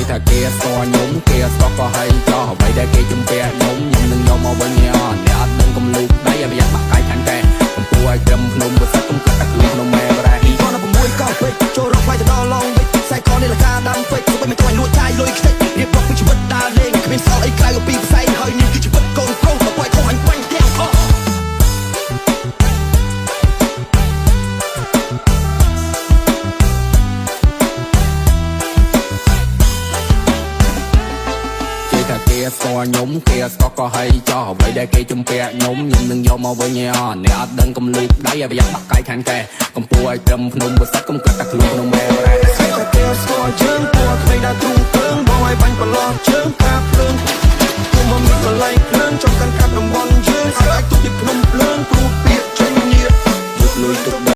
ថាគេស្គាល់ខ្ញុំគេស្គាល់ក៏ហើយចោះអ្វីដែលគេជំពាក់ខ្ញុំខ្ញុំនឹងយកមកវិញអត់អ្នកអត់ដឹងកុំលូកដៃឲ្យប្រយ័ត្នបាក់កាយខាងកែកំពូឲ្យត្រឹមភ្នំបើសិតកុំគិតតែខ្លួនភ្នំម៉ែប្រែ 2016កោពេកចូលរកផ្លៃទៅដល់ឡងវិចខ្សែកនេះលកាដាំពេកសុំមិនចង់ឲ្យលួចចាយលុយខ្ទេចរៀបរាប់ពីជីវិតដើរលេងគ្មានសល់អីក្រៅពីផ្សែងហើយនេះគឺជីវិតកូនប្រុសបើបាច់ខុសអញបាញ់ទាំងអស់ គេថាគេស្គាល់ខ្ញុំគេស្គាល់ក៏ហើយចោះអ្វីដែលគេជំពាក់ខ្ញុំខ្ញុំនឹងយកមកវិញឯអត់អ្នកអត់ដឹងកុំលូកដៃឲ្យប្រយ័ត្នបាក់កាយខាងកែកំពូឲ្យត្រឹមភ្នំបើសិតកុំគិតតែខ្លួនភ្នំម៉ែប្រែ គេថាគេស្គាល់យើងពណ៌ក្មេងដើរទ្រូងពើងបងឲ្យបាញ់ប្រឡោះជើងកាភ្លើងគុំមកមានកន្លែងភ្លើងចង់កាន់កាប់តំបន់យើងអាចទុកជាភ្នំភ្លើងព្រោះពាក្យចេញញៀក យកលុយទុក